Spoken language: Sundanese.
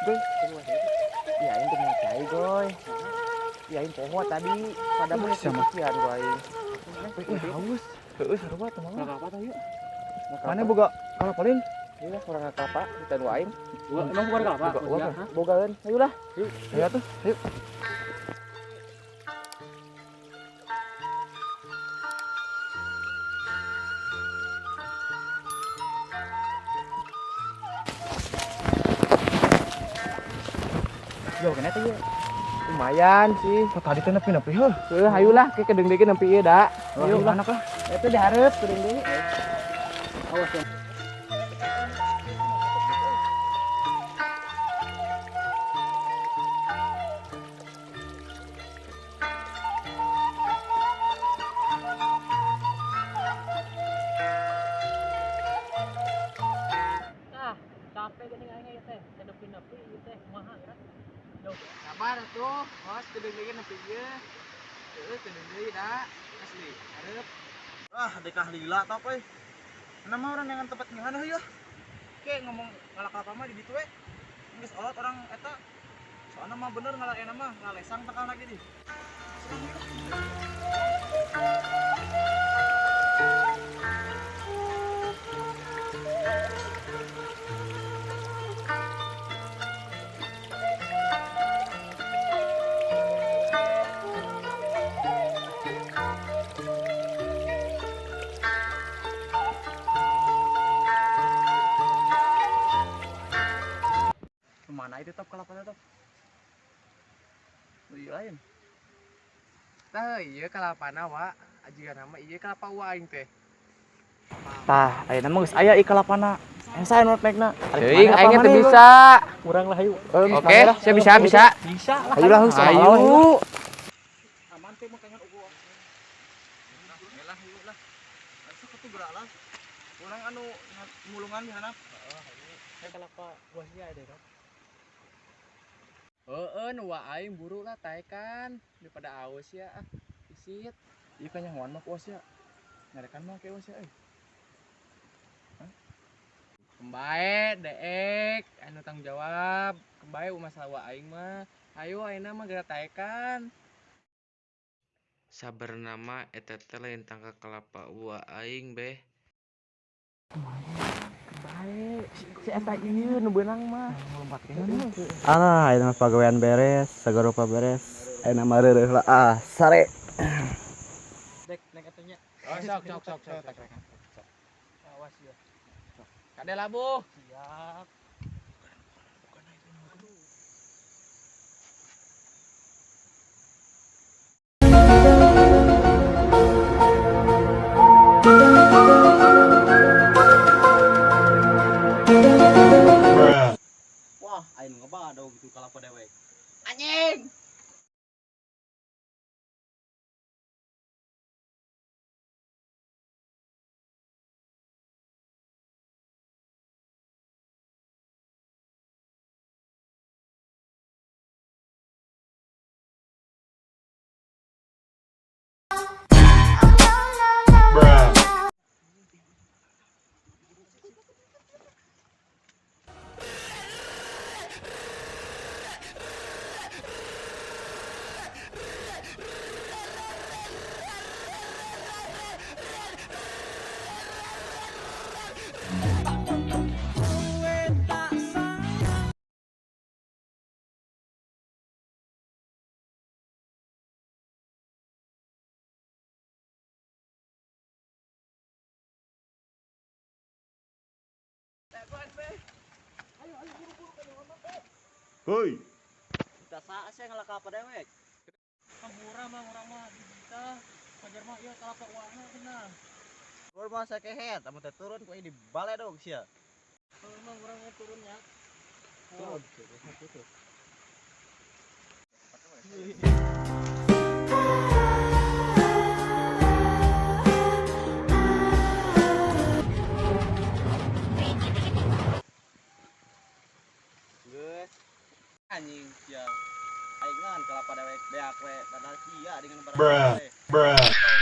Goy. Iya aing teh mau cai goy. Iya aing poho tadi pada mun sian goy. Haus. Heeh sarua teh mah. Kelapa tah yuk. Mana boga kelapa lain? Iya kurang kelapa kita doain. Emang bukan kelapa? Bogaeun. Ayolah. Yuk. Ayo tuh, ayo. Jauh kena teh lumayan sih. Kok tadi teh nepi-nepi heuh. Heuh, hayulah ke kedeung deui nepi ieu da. Ayo lah anak lah. Eta dihareup kedeung deui. Awas ya. Ah, capek geuning aing ieu teh. Nepi-nepi ieu teh kumaha ya. Sabar atuh, hos kedeung deui nepi ieu. Heueuh kedeung deui da. Asli, hareup. Ah, dekah lila top euy. Nama orang dengan tempat nyahan heuh. Ke ngomong ngalak kelapa mah di ditu we. Geus olot orang eta. Soalna mah bener ngalak euna mah, ngalesang tekal lagi di. Mana itu top kelapanya top? Beli lain. Tah ieu kalapana wa, ajiga nama ieu kelapa wa aing teh. Tah, ayeuna mah geus aya ieu kalapana. Esa anu naikna. Teuing aing teh bisa. Urang lah hayu. Oke, saya bisa bisa. Bisa lah. Ayo lah heus. Ayo. Aman teh mah kangen ugu. Lah hayu lah. Sok atuh geura lah. Urang anu mulungan di handap. Heeh, hayu. Kelapa buahnya ada dong. Heeh, nu wa aing buru lah taekan daripada aus ya ah. Isit. Ieu kanyahoan mah ku ya. Nyarekan mah ke aus ya euy. Hah? Kembae deek anu tanggung jawab. Kembae masalah wa aing mah. Ayo ayeuna mah geura taekan. Sabenerna mah eta teh lain tangkal kelapa wa aing beh. Bae, si eta ieu nu beunang mah. Alah, ayeuna mah pagawean beres, sagarupa beres. Ayeuna mah reureuh lah ah, sare. Dek, naik atunya. Oh, sok sok sok sok. Awas ya. Kade labuh. Siap. Wah, aing ngebadog gitu kalapa dewek. Anjing. Hoi. Kita saat ngalak kelapa dewek. Murah mah urang mah di kita. Pajar mah ieu kelapa uangna cenah. Turun mah sakehet, amun teh turun ku di baledog sia. Turun mah urang mah turunnya. Turun. Geus. Anjing sia. Aing ngan kelapa dewek beak we padahal sia dengan barang. Bruh. Bruh.